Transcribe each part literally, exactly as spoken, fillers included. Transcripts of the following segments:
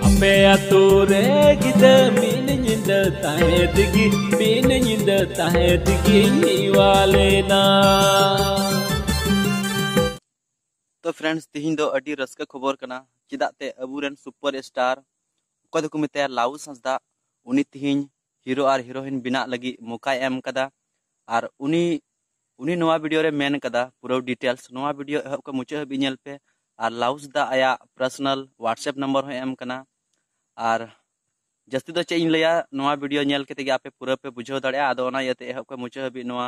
ᱟᱯᱮ ᱟᱹᱛᱩ ᱨᱮ ᱜᱤᱫᱟᱹ ᱢᱤᱫ ᱧᱤᱫᱟᱹ ᱛᱟᱦᱮᱸ ᱛᱮᱜᱮ, ᱢᱤᱫ ᱧᱤᱫᱟᱹ ᱛᱟᱦᱮᱸ ᱛᱮᱜᱮᱧ ᱦᱮᱣᱟ ᱞᱮᱱᱟ᱾ ᱛᱚ friends, ᱛᱤᱦᱤᱧ ᱫᱚ ᱟᱹᱰᱤ ᱨᱟᱹᱥᱠᱟᱹ ᱠᱷᱚᱵᱚᱨ ᱠᱟᱱᱟ, ᱪᱮᱫᱟᱜ ᱛᱮ ᱟᱵᱚᱨᱮᱱ super star ᱚᱠᱚᱭ ᱫᱚᱠᱚ ᱢᱮᱛᱟᱭᱟ ᱞᱟᱣᱩᱥ ᱦᱟᱸᱥᱫᱟ, ᱩᱱᱤ ᱛᱤᱦᱤᱧ hero ᱟᱨ heroine ᱵᱮᱱᱟᱜ ᱞᱟᱹᱜᱤᱫ ᱢᱚᱠᱟᱭ ᱮᱢ ᱠᱟᱫᱟ᱾ ᱟᱨ ᱩᱱᱤ ᱩᱱᱤ ᱱᱚᱣᱟ video ᱨᱮ ᱢᱮᱱ ᱠᱟᱫᱟ ᱯᱩᱨᱟᱹ details᱾ ᱱᱚᱣᱟ video ᱮᱦᱚᱵ ᱠᱷᱚᱱ ᱢᱩᱪᱟᱹᱫ ᱦᱟᱹᱵᱤᱡ ᱧᱮᱞ ᱯᱮ᱾ ᱟᱨ ᱞᱟᱣᱩᱥ ᱫᱟ ᱟᱭᱟᱜ personal WhatsApp number ᱦᱚᱸᱭ ᱮᱢ ᱠᱟᱱᱟ᱾ ᱟᱨ ᱡᱟᱹᱥᱛᱤ ᱫᱚ ᱪᱮᱫ ᱤᱧ ᱞᱟᱹᱭᱟ, ᱱᱚᱣᱟ video ᱧᱮᱞ ᱠᱟᱛᱮ ᱜᱮ ᱟᱯᱮ ᱯᱩᱨᱟᱹ ᱯᱮ ᱵᱩᱡᱷᱟᱹᱣ ᱫᱟᱲᱮᱭᱟᱜᱼᱟ᱾ ᱟᱫᱚ ᱚᱱᱟ ᱤᱭᱟᱹᱛᱮ ᱮᱦᱚᱵ ᱠᱷᱚᱱ ᱢᱩᱪᱟᱹᱫ ᱦᱟᱹᱵᱤᱡ ᱱᱚᱣᱟ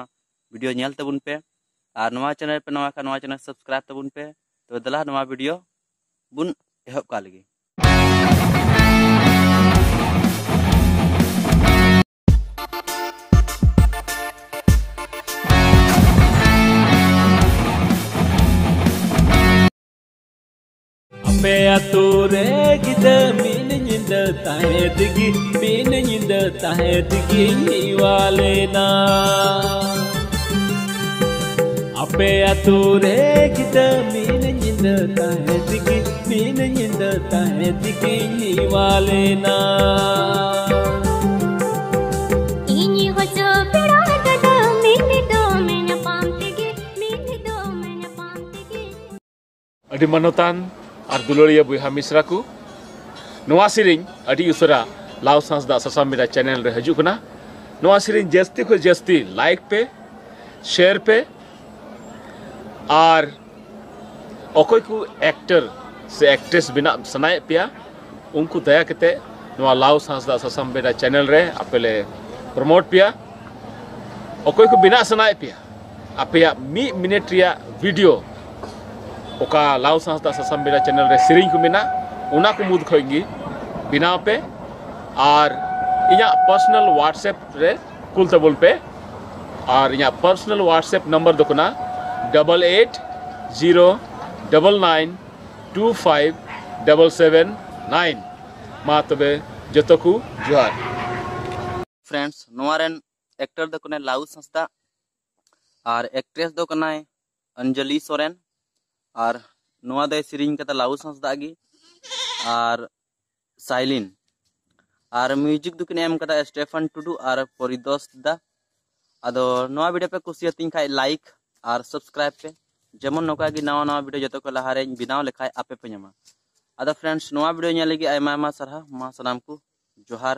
video ᱧᱮᱞ ᱛᱟᱵᱚᱱ ᱯᱮ᱾ ᱟᱨ ᱱᱚᱣᱟ channel ᱯᱮ ᱱᱟᱣᱟ ᱠᱷᱟᱱ ᱱᱚᱣᱟ channel subscribe ᱛᱟᱵᱚᱱ ᱯᱮ᱾ ᱛᱚᱵᱮ ᱫᱮᱞᱟ ᱱᱚᱣᱟ video ᱵᱚᱱ ᱮᱦᱚᱵ ᱠᱟᱜ ᱞᱮᱜᱮ᱾ ᱟᱯᱮ ᱟᱹᱛᱩ ᱨᱮ ᱜᱤᱫᱟᱹ ᱢᱤᱫ ᱧᱤᱫᱟᱹ ᱛᱟᱦᱮᱸ ᱛᱮᱜᱮ, ᱢᱤᱫ ᱧᱤᱫᱟᱹ ᱛᱟᱦᱮᱸ ᱛᱮᱜᱮᱧ ᱦᱮᱣᱟ ᱞᱮᱱᱟ᱾ ᱟᱯᱮ ᱟᱹᱛᱩ ᱨᱮ ᱜᱤᱫᱟᱹ ᱢᱤᱫ ᱧᱤᱫᱟᱹ ᱛᱟᱦᱮᱸ ᱛᱮᱜᱮ, ᱢᱤᱫ ᱧᱤᱫᱟᱹ ᱛᱟᱦᱮᱸ ᱛᱮᱜᱮᱧ ᱦᱮᱣᱟ ᱞᱮᱱᱟ᱾ ᱤᱧ ᱦᱚᱪᱚ ᱯᱮᱲᱟ ᱜᱟᱰᱟ ᱢᱤᱫ ᱫᱚᱢ ᱧᱟᱯᱟᱢ ᱛᱮᱜᱮ, ᱢᱤᱫ ᱫᱚᱢ ᱧᱟᱯᱟᱢ ᱛᱮᱜᱮ᱾ ᱟᱹᱰᱤ ᱢᱟᱱᱚᱛᱟᱱ ᱟᱨ ᱫᱩᱞᱟᱹᱲᱤᱭᱟᱹ ᱵᱚᱭᱦᱟ ᱢᱤᱥᱨᱟ ᱠᱚ, ᱱᱚᱣᱟ ᱥᱮᱨᱮᱧ ᱟᱹᱰᱤ ᱩᱥᱟᱹᱨᱟ ᱞᱟᱣᱩᱥ ᱦᱟᱸᱥᱫᱟ ᱥᱟᱥᱟᱢ ᱵᱮᱰᱟ channel ᱨᱮ ᱦᱤᱡᱩᱜ ᱠᱟᱱᱟ᱾ ᱱᱚᱣᱟ ᱥᱮᱨᱮᱧ ᱡᱟᱹᱥᱛᱤ ᱠᱷᱚᱱ ᱡᱟᱹᱥᱛᱤ like ᱯᱮ, share ᱯᱮ, ᱟᱨ ᱚᱠᱚᱭ ᱠᱚ actor ᱥᱮ actress ᱵᱮᱱᱟᱜ ᱥᱟᱱᱟᱭᱮᱫ ᱯᱮᱭᱟ, ᱩᱱᱠᱩ ᱫᱟᱭᱟ ᱠᱟᱛᱮ ᱱᱚᱣᱟ ᱞᱟᱣᱩᱥ ᱦᱟᱸᱥᱫᱟ ᱥᱟᱥᱟᱢ ᱵᱮᱰᱟ channel ᱨᱮ ᱟᱯᱮ ᱞᱮ promote ᱯᱮᱭᱟ᱾ ᱚᱠᱚᱭ ᱠᱚ ᱵᱮᱱᱟᱜ ᱥᱟᱱᱟᱭᱮᱫ ᱯᱮᱭᱟ, ᱟᱯᱮᱭᱟᱜ ᱢᱤᱫ minute ᱨᱮᱭᱟᱜ video ᱚᱠᱟ ᱞᱟᱣᱩᱥ ᱦᱟᱸᱥᱫᱟ ᱥᱟᱥᱟᱢ ᱵᱮᱰᱟ channel ᱨᱮ ᱥᱮᱨᱮᱧ ᱠᱚ ᱢᱮᱱᱟᱜ, ᱚᱱᱟ ᱠᱚ ᱢᱩᱫᱽ ᱠᱷᱚᱱ ᱜᱮ ᱵᱮᱱᱟᱣ ᱯᱮ ᱟᱨ ᱤᱧᱟᱹᱜ personal WhatsApp ᱨᱮ ᱠᱩᱞ ᱛᱟᱵᱚᱱ ᱯᱮ᱾ ᱟᱨ ᱤᱧᱟᱹᱜ personal WhatsApp number ᱫᱚ ᱠᱟᱱᱟ double eight zero double nine two five double seven nine᱾ ᱢᱟ ᱛᱚᱵᱮ ᱡᱚᱛᱚ ᱠᱚ ᱡᱚᱦᱟᱨ᱾ Friends, ᱱᱚᱣᱟ ᱨᱮᱱ actor ᱫᱚ ᱠᱟᱱᱟᱭ ᱞᱟᱣᱩᱥ ᱦᱟᱸᱥᱫᱟ ᱟᱨ actress ᱫᱚ ᱠᱟᱱᱟᱭ ᱚᱧᱡᱚᱞᱤ ᱥᱚᱨᱮᱱ᱾ ᱟᱨ ᱱᱚᱣᱟ ᱫᱚᱭ ᱥᱮᱨᱮᱧ ᱠᱟᱫᱟ ᱞᱟᱣᱩᱥ ᱦᱟᱸᱥᱫᱟ ᱜᱮ᱾ ᱟᱨ ᱥᱟᱭᱞᱤᱱ᱾ ᱟᱨ ᱢᱤᱭᱩᱡᱤᱠ ᱫᱚᱠᱤᱱ ᱮᱢ ᱠᱟᱫᱟ ᱥᱴᱮᱯᱷᱟᱱ ᱴᱩᱰᱩ ᱟᱨ ᱯᱚᱨᱤᱫᱚᱥ ᱫᱟ᱾ ᱟᱫᱚ ᱱᱚᱣᱟ ᱵᱷᱤᱰᱤᱭᱳ ᱯᱮ ᱠᱩᱥᱤᱭᱟᱛᱤᱧ ᱠᱷᱟᱡ ᱞᱟᱭᱤᱠ ᱟᱨ ᱥᱟᱵᱥᱠᱨᱟᱭᱤᱵ ᱯᱮ, ᱡᱮᱢᱚᱱ ᱱᱚᱝᱠᱟ ᱜᱮ ᱱᱟᱣᱟ ᱱᱟᱣᱟ ᱵᱷᱤᱰᱤᱭᱳ ᱡᱚᱛᱚ ᱠᱷᱚᱱ ᱞᱟᱦᱟᱨᱮᱧ ᱵᱮᱱᱟᱣ ᱞᱮᱠᱷᱟᱡ ᱟᱯᱮ ᱯᱮ ᱧᱟᱢᱟ᱾ ᱟᱫᱚ ᱯᱷᱨᱮᱱᱰᱥ, ᱱᱚᱣᱟ ᱵᱷᱤᱰᱤᱭᱳ ᱧᱮᱞ ᱞᱟᱹᱜᱤᱫ ᱟᱭᱢᱟ ᱟᱭᱢᱟ ᱥᱟᱨᱦᱟᱣ᱾ ᱢᱟ ᱥᱟᱱᱟᱢ ᱠᱚ ᱡᱚᱦᱟᱨ᱾